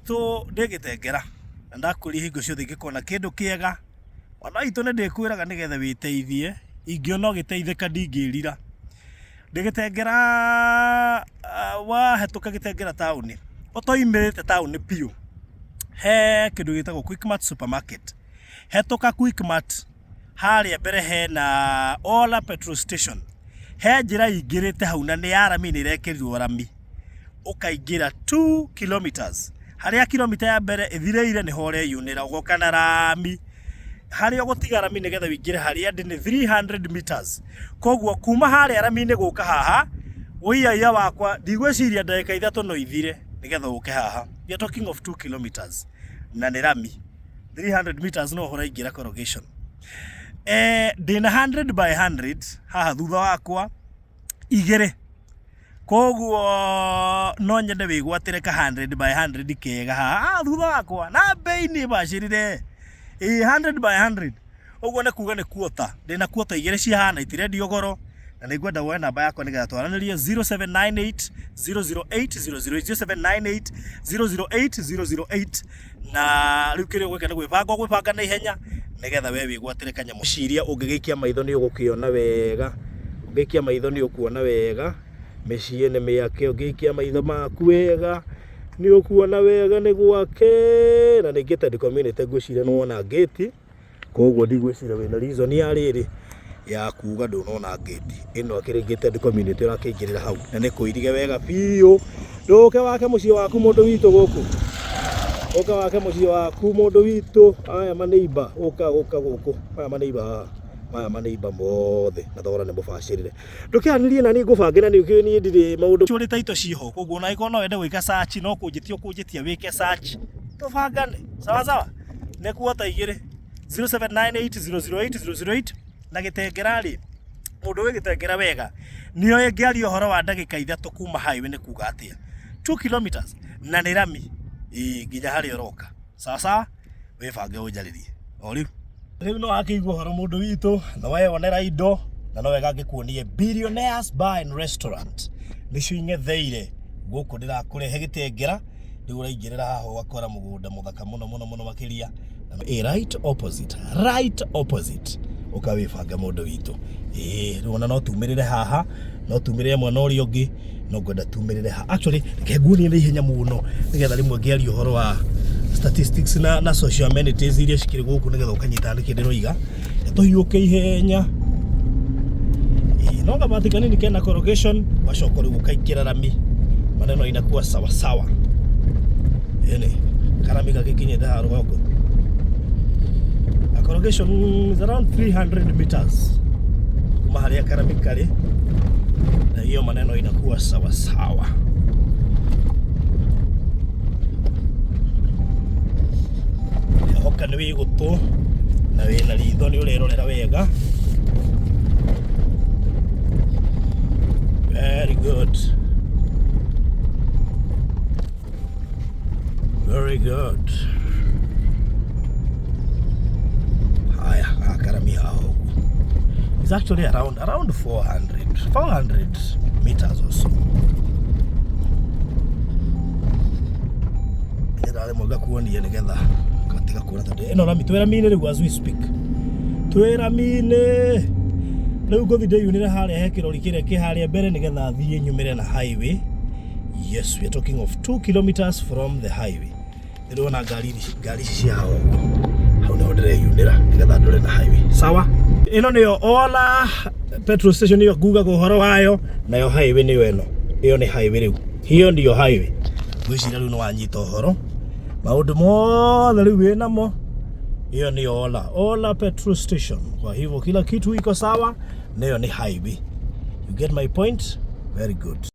Witũ ndĩ Gĩtengera na ndakwĩria hingo ciothe ingĩkona kĩndũ kĩega mwana witũ nĩ ndĩkwĩraga nĩgetha wĩteithie, ingĩona ũgĩteithĩka ndingĩrira. Ndĩ Gĩtengera wahĩtũka Gĩtengera taũni, ũtoimĩrĩte taũni biũ, he kĩndũ gĩtagwo Quickmart supermarket. Hetũka Quickmart harĩa mbere hena Ola petrol station, he njĩra ĩingĩrĩte hau na nĩ ya rami nĩ ĩrekĩrirwo rami. Ũkaingĩra 2 kilometers, harĩa kilomita ya mbere ĩthirĩire nĩho ũreyunĩra ũgoka na rami. Harĩa ũgũtiga rami nĩgetha ũingĩre harĩa ndĩ nĩ 300 meters. Koguo kuma harĩa rami-inĩ gũka haha, ũiaiya wakwa ndigwĩciria ndagĩka 3 no ithire nĩgetha ũke haha. We are talking of 2 kilometers na nĩ rami. 300 meters no ũraingĩra corrugation. Ndĩna 100 by 100 haha thutha wakwa igĩrĩ. Koguo no nyende wĩgwatĩre ka 100 by 100 kega haha thutha wakwa na mbei nĩ bacĩrĩre. Ĩĩ 100 by 100 ũguo nĩ kuga nĩ quarter. Ndĩna quarter igĩrĩ cihana itirendio goro na nĩ ngwenda woe namba yakwa nĩgetha twaranĩrie 0798 008 008 0798 008 008 na rĩu kĩrĩa ũgwĩka nĩ gwĩbanga ũgwĩbanga na ihenya nĩgetha we wĩgwatĩre kanyamũ. Ciria ũngĩgĩikia maitho nĩ ũgũkĩona wega, ũngĩikia maitho nĩ ũkuona wega, mĩciĩ nĩ mĩake, ũngĩikia maitho maku wega nĩ ũkuona wega nĩ gwake, na nĩ gated community ngwĩciria nĩ wona gate. Koguo ndigwĩciria wĩna reason ya rĩrĩ ya kuga ndũnona gate ĩno ĩkĩrĩ gated community ũrakĩingĩrĩra hau na nĩ kũirige wega biũ. Ndũke wake mũciĩ waku mũndũ witũ gũkũ, ũka wake mũciĩ waku mũndũ witũ. Aya maneiba ũka ũka gũkũ, aya maneiba haha, maya maneiba mothe na thogora nĩ mũbacĩrĩre. Ndũkĩaranĩrie na niĩ ngũbange na nĩ niĩ ndirĩ maũndũ. Ũrĩ title ciĩho koguo ona angĩkorwo no wende gwĩka search no kũnjĩtia ũkũnjĩtia wĩke search tũbangane sawa sawa. Nĩ quarter igĩrĩ 0798008008 na Gĩtengera rĩ, mũndũ wĩ Gĩtengera wega nĩoĩ ngĩaria ũhoro wa ndagĩka 3 kuma highway nĩ kuga atĩa, 2 kilometers na nĩ rami ĩĩ nginya harĩa ũroka. Sawa sawa, wĩbange ũnjarĩrie o rĩu. Rĩu no wakĩigua ũhoro mũndũ witũ, na weyonera indo na no wega ngĩkuonie Billionaires Bar and Restaurant nĩcio ing'etheire gũkũ ndĩrakũrehe Gĩtengera. Rĩu ũraingĩrĩra haha ũgakora mũgũnda mũthaka mũno mũno mũno makĩria. Ĩ right opposite, right opposite. Ũka wĩbange mũndũ witũ. Ĩĩ rĩu ona no tumĩrĩre haha, no tumĩrĩre mwena ũrĩa ũngĩ, no ngwenda tumĩrĩre haha. Actually, reke nguonie na ihenya mũno nĩgetha rĩmwe ngĩaria ũhoro wa statistics na social amenities iria cikĩrĩ gũkũ nĩgetha ũkanyita nĩkĩ ndĩroiga. Tũhiũke ihenya. Ĩĩ, no gabati kanini kena corrugation, ũgacoka rĩu ũkaingĩra rami, maneno inakuwa sawa sawa. Ĩni, karami gagĩkinyĩte haha rũgongo. A corrugation is around 300 meters kuma harĩa karami karĩ, na hiyo maneno inakuwa sawa sawa. Hoka nĩ wĩ gũtũ na wĩna ritho nĩ ũrerorera wega. Very good. Very good. Haya, karami haha ũguo. It's actually around 400 meters or so. Ndĩraremwo ngakuonia nĩgetha ngatiga kuona tondũ ĩno rami twĩ rami-inĩ rĩu as we speak. Twĩ rami-inĩ. Rĩu ngũthiĩ ndĩyunĩre harĩa he kĩrori kĩrĩa kĩ harĩa mbere nĩgetha thiĩ nyumĩre na highway. Yes, we are talking of 2 kilometers from the highway. Ndĩrona ngari ngari ici cia haha ũguo. Hau nĩho ndĩreyunĩra nĩgetha ndore na highway. Sawa? Ĩno nĩyo Ola petrol station ĩyo ngugaga ũhoro wayo, nayo highway nĩyo ĩno. Ĩyo nĩ highway rĩu. Hiyo ndiyo highway. Ngwĩciria rĩu nĩ wanyita ũhoro. Maũndũ mothe rĩu wĩnamo. Hiyo nĩyo Ola. Ola petrol station. Kwa hivyo kila kitu iko sawa, nayo ni highway. You get my point? Very good.